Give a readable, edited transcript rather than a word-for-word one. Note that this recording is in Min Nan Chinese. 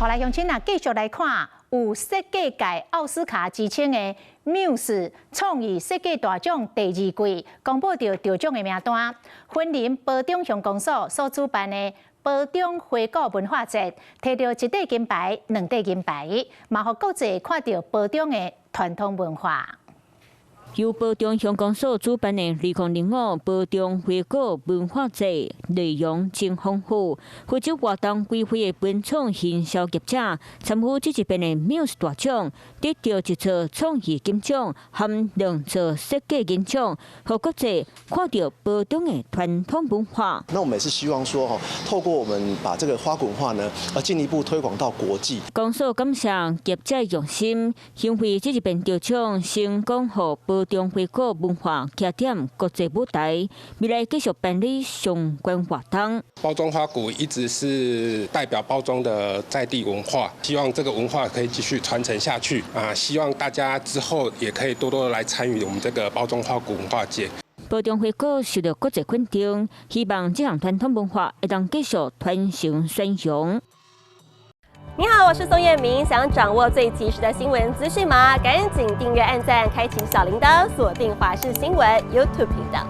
好來，鄉親啊，繼續來看有設計界奧斯卡之稱的繆斯創意設計大獎第二季公布著得獎的名單。雲林褒忠鄉公所所主辦的褒忠花鼓文化節，提著一塊金牌、兩塊銀牌，嘛予國際看著褒忠的傳統文化。由褒忠鄉公所主辦的2025褒忠花鼓文化節內容真豐富，負責活動規劃的文創行銷業者參與這一遍的繆斯大獎，得著一座創意金獎和兩座設計銀獎，予國際看著褒忠的傳統文化。那我們也是希望說，吼，透過我們把這個花鼓文化呢，進一步推廣到國際。公所感謝業者用心，認為這一遍得獎成功，予褒忠花鼓文化徛佇國際舞台，未來繼續辦理相關活動。褒忠花鼓一直是代表褒忠的在地文化，希望這個文化可以繼續傳承下去啊！希望大家之後也可以多多來參與我們這個褒忠花鼓文化節。褒忠花鼓受到國際肯定，希望這項傳統文化會當繼續傳承宣揚。你好，我是宋燕明。想掌握最及時的新聞資訊嗎？趕緊訂閱、按讚、開啟小鈴鐺，鎖定華視新聞 YouTube 頻道。